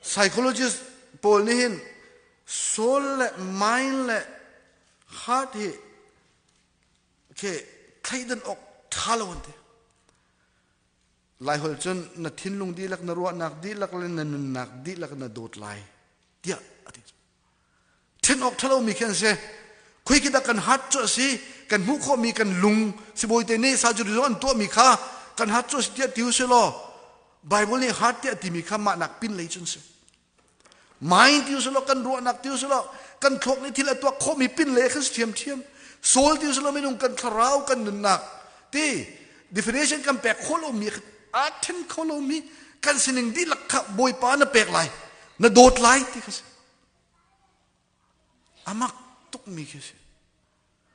psychologist pawl nih hin soul le mind le heart hi okay thleidan ok tha lo an ti Laiholh cun na thinlung dihlak na ruahnak dihlak le na nunnak dihlak na dawt lai tiah a ti. Then awk ṭhalo mi khi an si. Khui khi dah kan hat cu a si, kan hmuh khawhmi kan lung sibawi te nih surgery zong an tuahmi kha kan hat cu a si tiah ti u si law Bible nih hat tiah timi kha mah nak pin lei cun si. Mind ti u si law kan ruahnak ti u si law kan thluak nih thil a tuah khawhmi pin lei khan si ṭhiamṭhiam. Soul ti u si law minung kan thlarau kan nunnak ti definition kan pek khawh lomi aa ṭhen kho lomi kan sining dihlak kha Bawipa na pek lai na dawt lai ti kha si. A mak tukmi khi si.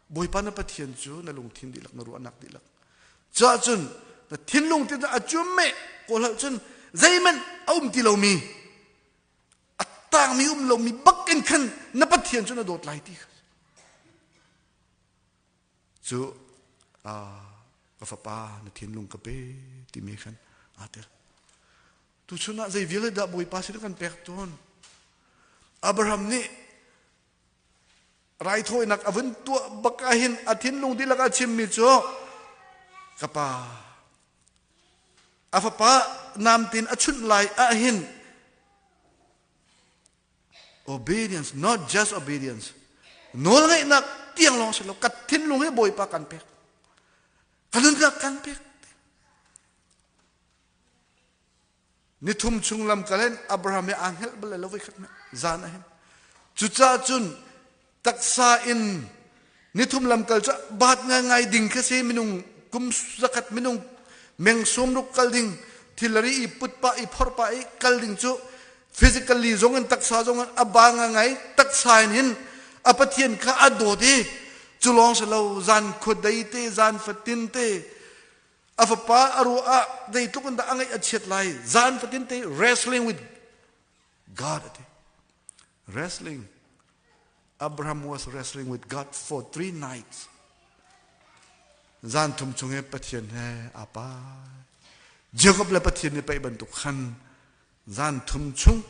Bawipa na Pathian cu na lungthin dihlak na ruahnak dihlak. Cuah cun na thinlung ti a cum meh kawl cun zeihmanh a um ti lomi a tangmi um lomi bak in khan na Pathian cu na dawt lai ti kha. Cu ka fapa na thinlung ka pe timi khan aa tel. Tuchun ah zei vialte dah Bawipa sin kan pek tawn? Abraham nih raithawinak a vun tuah bak ahhin a thinlung dihlak a chimmi cu ka pa a fapa namtin a chunh lai ahhin obedience not just obedience nawlngaihnak tiang lawng si lo ka thinlung hi Bawipa kan pek ka nunnak kan pek Nithum chung lamkal in Abraham he aa hngelh bal lo voikhat hmanh zan ah hin. Cucaah cun taksa in nithum lamkal cu baat ngaingai ding kha si minung kum zakhat minung meng sawmruk kal ding thilari i put pah i phorh pah i kal ding cu physically zong in taksa zong in a ba ngaingai taksa in hin a Pathian kha a dawt i cu lawng si lo zan khuadei te zan fatin te A fapa a ruah ah zeitluk in dah a ngaih a chiat lai zan fatin te wrestling with God a ti. Wrestling. Abraham was wrestling with God for three nights. Zan thum chung he Pathian he aa pai. Jacob le Pathian nih paih bantuk khan zan thum chung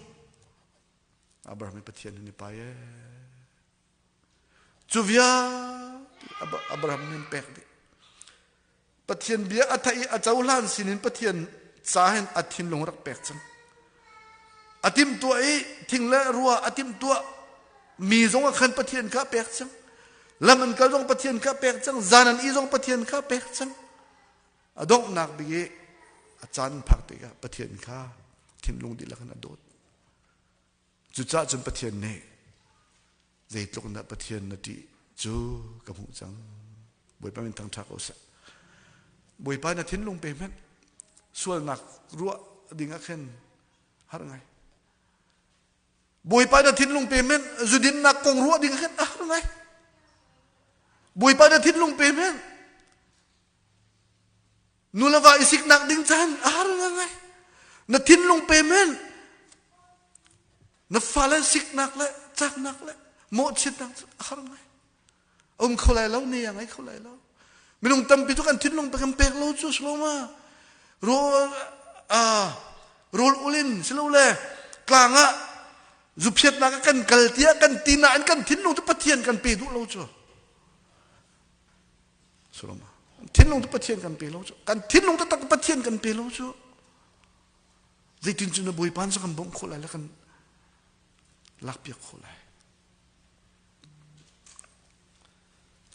Abraham nih Pathian he ni pai ee. Cu vialte Abraham nih an pek dih. Pathian bia a theih i a cohlan sinin Pathian ca hin a thinlung rak pek cang. A timhtuah i thing le rua a timhtuah mi zong ah khan Pathian kha pek cang. Lam an kal zong Pathian kha pek cang. Zan an i zong Pathian kha pek cang. A donghnak bik i a caan phak tikah Pathian kha thinlung dihlak in a dawt. Cucaah cun Pathian nih zeitluk in dah Pathian na ṭih cu ka hmuh cang. Bawipa min thangṭha ko seh. Bawipa na thinlung pe hmanh sualnak ruah ding ah khin har ngai. Bawipa na thinlung pe hmanh zudinnak kong ruah ding ah khin a har ngai. Bawipa na thinlung pe hmanh Nu le va i siknak ding caan a har ngai. Na thinlung pe men. Na fale siknak le caknak le mawhchiatnak cu a har ngai. Um kho lai lo, ne a ngai kho lai lo. Minung tampi cu kan thinlung pe kan pek lo cu siloma. Rawl rawl ulin silole tlang ah zuphiatnak ah kan kal tiah kan ti nain kan thinlung cu Pathian kan pe duh lo cu. Sulama. Thinlung cu Pathian kan pe lo cu. Kan thinlung taktak Pathian kan pe lo cu. Zeitin cu na Bawipa cu kan bawmh khawh lai le kan lakpiak khawh lai.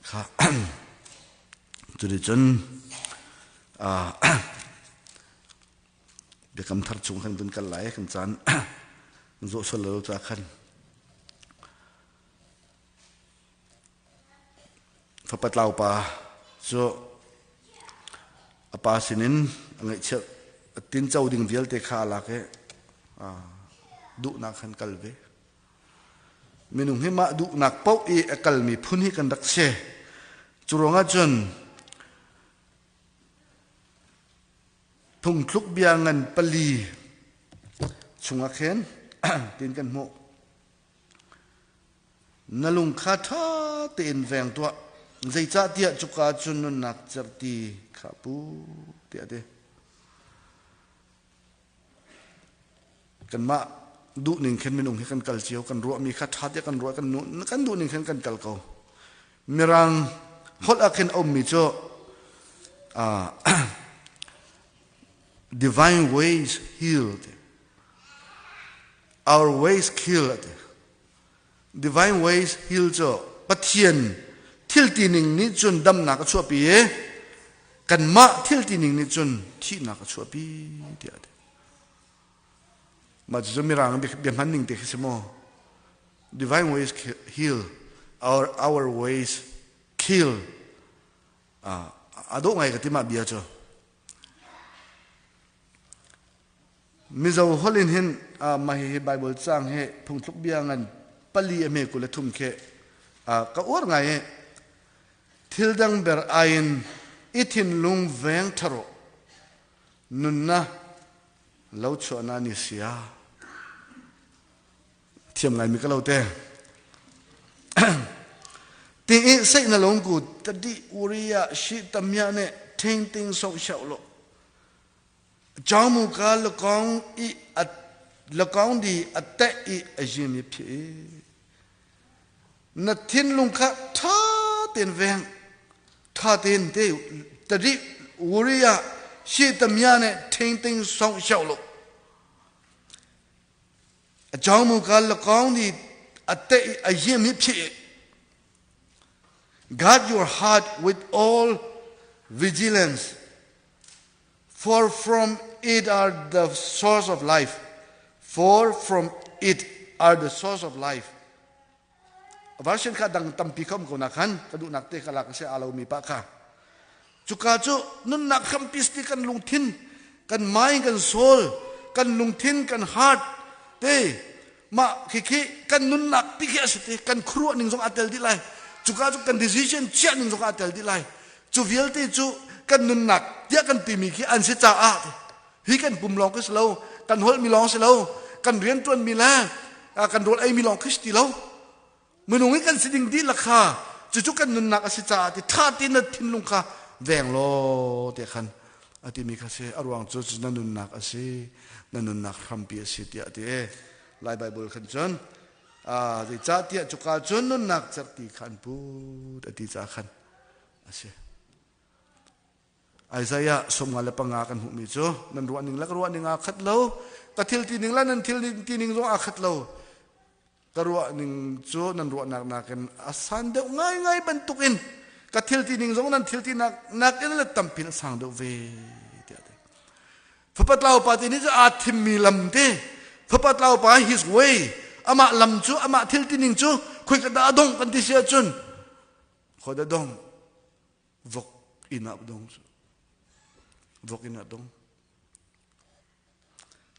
Kha cuticun biakam thar chung kan vun kal lai kan caan zawh sual lo ca khan Fapa tlaupa cu A pa sinin a ngaihchiat a tinco ding vialte kha a lak i duhnak khan kal ve. Minung hi mah duhnak paoh i a kalmi phun hi kan rak si. Cu ruangah cun phungthluk bia ngan pali chungah khin tin kan hmuh. Na lung kha ṭha tein veng tuah, zeicahtiah cuka cun nunnak cerhti kha pu tiah a ti. Kanmah duhning khin minung hi kan kal cio, kan ruahmi kha ṭha tiah kan ruah, kan, kan duhning khin kan kal ko. Mirang holh ah khin a ummi cu uh, divine ways heal Our ways kill a ti. Divine ways heal cu Pathian thil tining nih cun damnak a chuahpi i kanmah thil tining nih cun thihnak a chuahpi tiah a ti. Mah cucu mirang bia hman ning te khi si maw? Divine ways heal, our ways kill. A dawh ngai ka ti mah bia cu. Mizo holh in hin mah hihi Baibal caang hi phungthluk bia ngan pali a hme 23 khi ka uar ngai i thil dang ber ai in i thinlung veng ṭha rawh nunnak lo chuahnak ni sia thiam ngai mi ka lo te ti i seih na lung ku tadi uriya shi tamya ne thing ting so shau lo 张木家乐讲伊啊，乐讲di a teh i a zim i phi na thinlung kha ṭha tein veng ṭha tein te tari uriya shi tamya ne thing ting song xiao lo 张木家乐讲di a teh i a zim i phi Guard your heart with all vigilance For from it are the source of life. For from it are the source of life. Version kha dang tampi kha um ko na khan ka duhnak te ka lak se alo mi pa kha. Cuka cu nunnak hrampi sti kan lungthin kan mind kan soul kan lungthin kan heart te mah khi khi kan nunnak pi khi a si te kan khuaruah ning zong aa tel dih lai cuka cu kan decision chiah ning zong aa tel dih lai Cu vialte cu kan nunnak tiah kan timi khi an si caah hi kan pum lawng khi si lo, kan holhmi lawng si lo, kan rianṭuanmi le kan rawl eimi lawng khi si ti lo. Minung hi kan si ding dihlak kha cucu kan nunnak a si caah ti ṭha tein na thinlung kha veng law tiah khan a timi kha si. A ruang cu na nunnak a si, na nunnak hrampi a si tiah a ti. Lai Baibal khan cun zeicahtiah cuka cun nunnak cerhti kha an put a ti caah khan a si. Isaiah 55 kan hmuhmi cu nan ruah ning le ka ruah ning aa khat lo ka thil ti ning le nan thil ti ning zong aa khat lo ka ruah ning cu nan ruahnak nakin a san deuh ngaingai bantukin ka thil ti ning zong nan thil ti nak nakin le tampi a sang deuh ve tiah ti fapa tlau pa ti nih cu aa thimmi lam te fapa tlau pa his way amah lam cu amah thil ti ning cu khoi ka dah a dong kan ti si ahcun Khoi dah dong? Vok inn ah dong cu. Vok inn ah dong.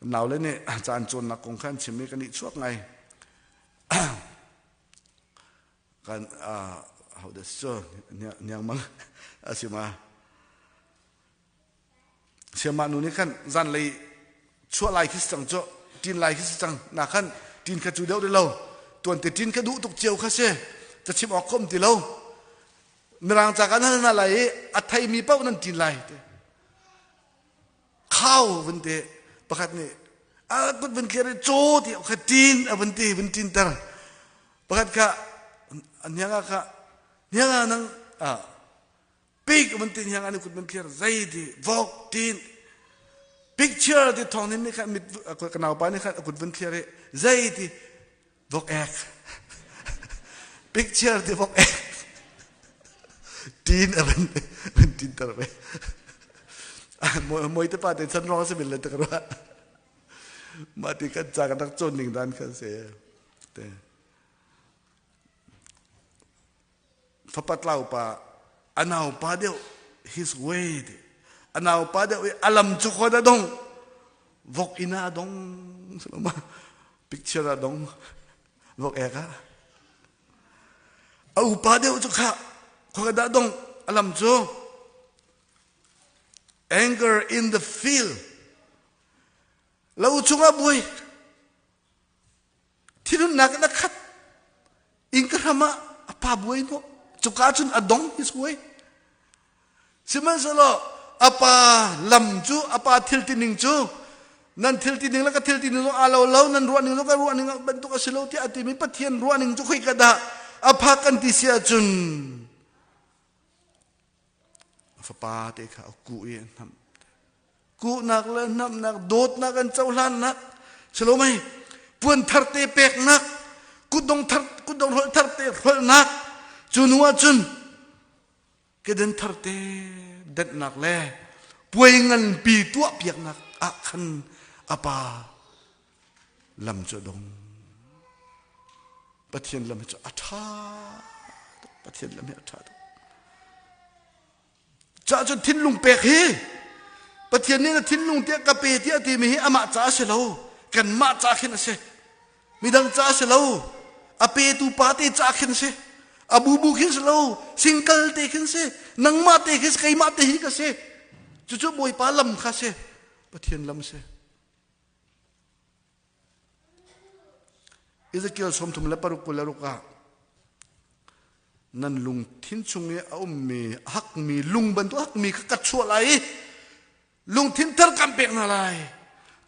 Nau le nih caan cawnnak kong kha an chim i kan i chuak ngai. Kan how does so niang mang a si ma. Siamah nu nih khan zanlei chuah lai khi si cang cu ṭin lai khi si cang na khan ṭin kha cu deuh rih lo tuante ṭin kha duh tuk cio kha si ca chim awk kha um ti lo mirang ca kan hal hna lai i a theimi paoh nan ṭin lai te khau vun te pakhat nih a kut vun thlir i caw ti kha ṭin a vun ti vun ṭin ter pakhat kha hnianga kha hnianga nang pik mun tin hiang an kut mun thlir zei ti vok tin picture ti thong nin nih khan mit ka naupa nih khan a kut vun thlir i zei ti vok ek picture ti vok ek tin a van van tin tar ve moi te pa te chan rong se bil le te ka ma ti kan cha kan rak chon ning dan khan se te Fapa tlau pa a naupa deuh his way ti. A naupa deuh i a lam cu khua dah dong? Vok inn ah a dong. Picture ah dong. Vok ek ah. A upa deuh cu kha khua dah dong a lam cu anger in the field lo chungah buai thinhunnak in a khat inn ka hram ah a pa buai hnawh cuka cun a dong his buai Sihmanhsehlaw a pa lam cu a pa thil tining cu nan thil tining le ka thil tining zong aa lo lo nan ruah ning zong ka ruah ning bantuk a si lo tiah a timi Pathian ruah ning cu khoika dah a phak kan ti si ahcun a fapa te kha a kuh i a hnamh kuhnak le hnamhnak dawtnak an cohlannak silomei puan thar te peknak kutdong thar kutdong hrolh thar te hrolhnak cu nu ah cun Keden tharte denhnak le puai nganpi tuahpiaknak ah khan a pa lam cu a dong. Pathian lam hi cu a ṭha tuk. Pathian lam hi a ṭha tuk. Cah cun thinlung pek hi Pathian nih na thinlung tiah ka pe tiah timi hi amah ca a si lo. Kanmah ca khin a si. Midang ca si lo. A petu pa te ca khin si. A bubu khin si lo. Single te khin si. Nangmah te khi si, keimah te hi ka si. Cucu Bawipa lam kha si. Pathian lam si. Ezekiel 36 26 ah nan lungthin chung i a ummi a hakmi lung bantuk hakmi kha ka chuah lai i Lungthin thar kan pek hna lai.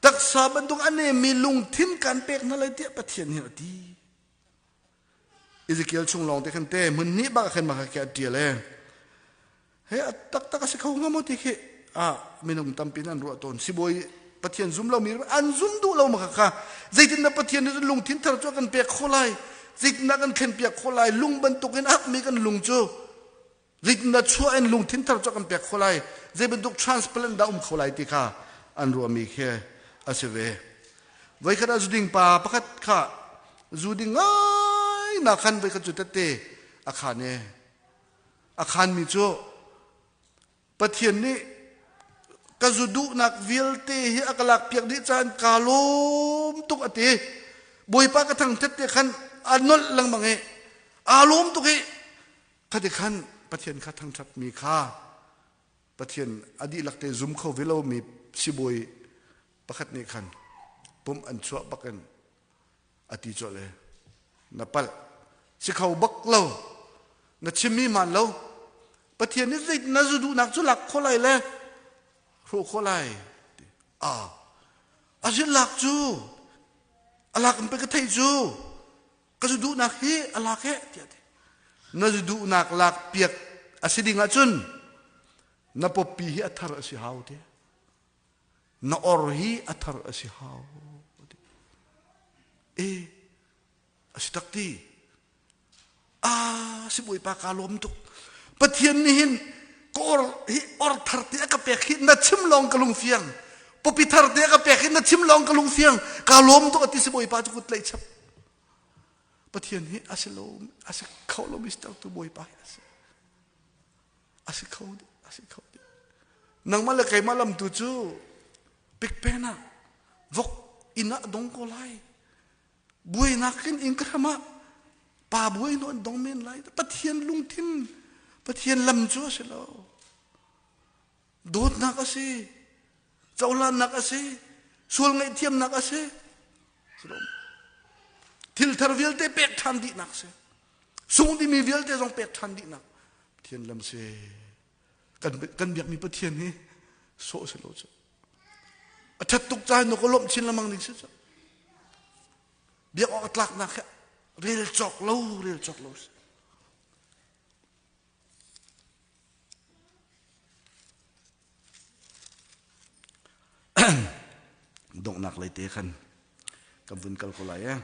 Taksa bantuk a nemmi lungthin kan pek hna lai tiah Pathian nih a ti. Ezekiel chung lawng te khan te hmun hnih bak khan maka khi a tial e. He a taktak a si kho hnga maw ti khi ah minung tampi an ruah tawn. Sibawi Pathian zum lomi an zum duh lo maka kha zeitindah Pathian nih lungthin thar cu a kan pek khawh lai zeitindah kan thlen piak khawh lai lung bantukin a hakmi kan lung cu Zeitindah chuah in lungthin thar cu kan pek kho lai? Zei bantuk transplant dah um kho lai ti kha an ruahmi khi a si ve. Voikhat ah zuding pa pakhat kha zu ding ngai nak khan voikhat cu tette a khan e. A khanmi cu Pathian nih ka zu duhnak vialte hi a ka lak piak dih caan kaa lawm tuk a ti. Bawipa ka thangthat te khan a nolh lengmang i aa lawm tuk i Khati khan Pathian kha thangṭhatmi kha Pathian a dihlak te zum kho ve lomi sibawi pakhat nih khan pum an chuah bak in a ti colh i na palh si kho bak lo na chimmi hmaan lo Pathian nih zei na zu duhnak cu lak kho lai le hrawh kho lai a a si lak cu a lak in pe ka theih cu ka zu duhnak hi a lak he tiah ti na zu duhnak lak piak a si ding ahcun na pawpi hi a thar a si hau ti na or hi a thar a si hau ti e a si tak ti a si bawipa ka lawm tuk pathian nih hin ka or hi or thar te a ka pek hi na chim lawng ka lung fiang popi thar te a ka pek hi na chim lawng ka lung fiang ka lawm tuk a ti si bawipa cu kut tlaih chap Pathian hi a si lo a si kho lo mister tu bawipa hi a si a si kho dih a si kho dih nangmah le keimah lam tu cu pikpen ah vok inn ah dong ko lai buainak in inn ka hram ah pa buai no an dong men lai Pathian lungthin Pathian lam cu a si lo dawtnak a si cohlannak a si sual ngaihthiamnak a si Thil thar vialte pek ṭhan dihnak si. Sung dimi vialte zong pek ṭhan dihnak. Pathian lam si. Kan, kan biakmi Pathian hi sawh si lo cu. A ṭhat tuk caan na ka lawmh chin lengmang ding si cu. Biak awk a tlaknak hi rel cawk lo, rel cawk lo si. Donghnak lei te khan kan vun kal ko lai eh.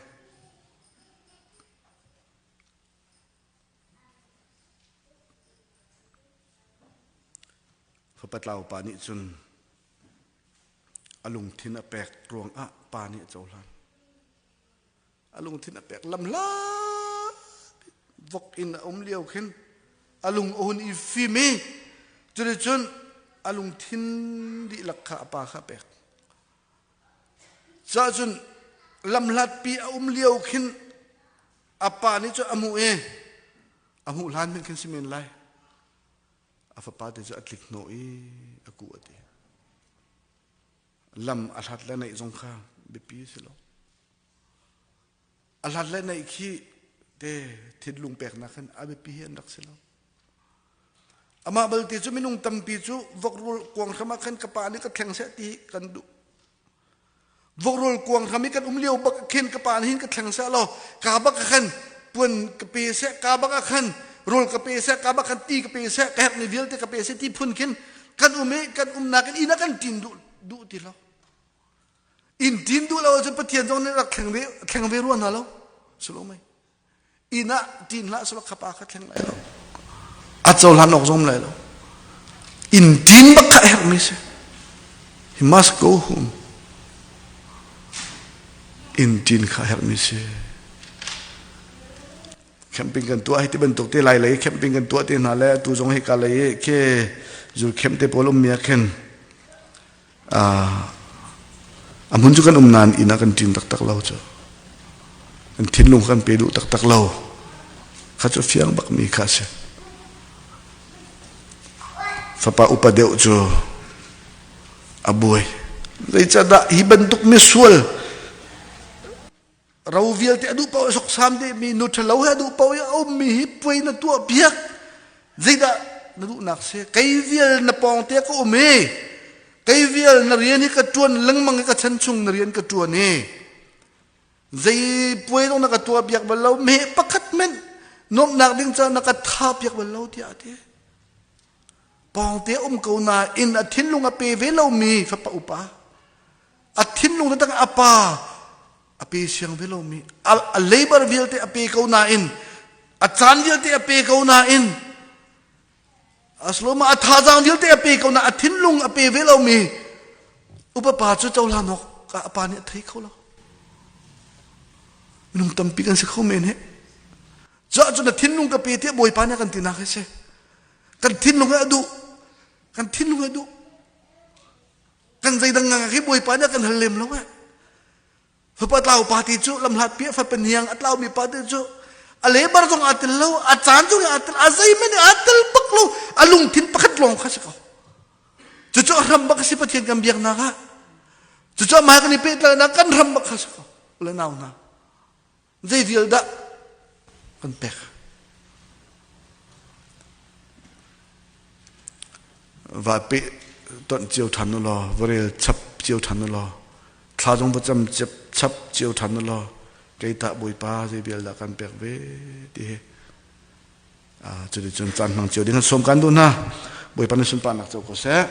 Fapa tlau pa nih cun a lungthin a pek ruangah pa nih a cohlan. A lungthin a pek lamhla vok in a um lio khin a lung a hun i fim i cuticun. A lungthin dihlak kha a pa kha a pek. Cahcun lamhlatpi a um lio khin a pa nih cun a hmuh i a hmuh hlan hmanh khin si men lai. A fapa te cu a tlik hnawh i a kuh a ti. Lam a hlat le naih zong kha biapi si lo. A hlat le naih khi te thinlung peknak hin a biapi hi an rak si lo. Amah balte cu minung tampi cu vokrul kuang hram ah khan ka pa nih ka thleng seh ti kan duh. Vokrul kuang hram i kan um lio bak khin ka pa nih hin ka thleng seh law ka bak ah khan puan ka pe seh ka bak ah khan rawl ka pe seh ka bak khan ti ka pe seh ka herhmi vialte ka pe seh ti phun khin kan um i kan umnak in inn ah kan ṭin duh duh ti lo. Inn ṭin duh lo ahcun Pathian zong nih rak thleng ve thleng ve rua hna lo. Si lo mei. Inn ah ṭin hlah selaw khapa kha thleng lai lo. A cohlan awk zong lai lo. Inn ṭin bak kha a herhmi si. He must go home. Inn ṭin kha a herhmi si. Camping kan tuah hi ti bantuk te lai lei camping kan tuah te hna le atu zong hi ka lei khi zul camp te pawl um mi ah khin A hmun cu kan um nain inn ah kan ṭin taktak lo cu. Kan thinlung kan pe duh taktak lo. Kha cu fiang bakmi kha a si. Fapa upa deuh cu a buai. Zeicahdah hi bantuk misual ro vialte a duh paoh soksam dehmi nu ṭhalo he a duh paoh i a ummi hi puai na tuah piak zeidah na duhnak si kei vial na pawngte ka um i kei vial na rian hi ka ṭuan lengmang i ka chan chung na rian ka ṭuan i zei puai dong na ka tuah piak bal lo meh pakhat men nuamhnak ding caah na ka tha piak bal lo tiah a ti pawngte um ko nain a thinlung a pe ve lomi fapa upa a thinlung taktak a pa a pe siang ve lomi a labor vialte a pe ko nain a caan vialte a pe ko nain asloma a thazaang vialte a pe ko na a thinlung a pe ve lomi upa pa cu cohlan awk a pa nih a thei kho lo minung tampi kan si kho men he cah cu na thinlung ka pe tiah bawipa nih a kan tinak hi si kan thinlung a duh kan thinlung a duh kan zeidang nga khi bawipa nih a kan hal lem lo eh fapa tlau pa ti cu lamhlat pi fapa niang a tlau mi pa ti cu a lebar zong aa tel lo a caan zong aa tel a zeihmanh aa tel bak lo a lungthin pakhat lawng kha si ko cucu a hram bak a si pathian kan biaknak ah cucu amah kan i pehtlaihnak kan hram bak kha si ko le nau hna Zei vial dah kan pek? Va pe tonh cio ṭhan u law, va rel chap cio ṭhan u law, thla zong va cam chap cio ṭhan u law, kei tah Bawipa zei vial dah kan pek ve ti hi. Cuticun caan hmang cio ding kan sawm kan duh hna. Bawipa na sunparnak co ko seh.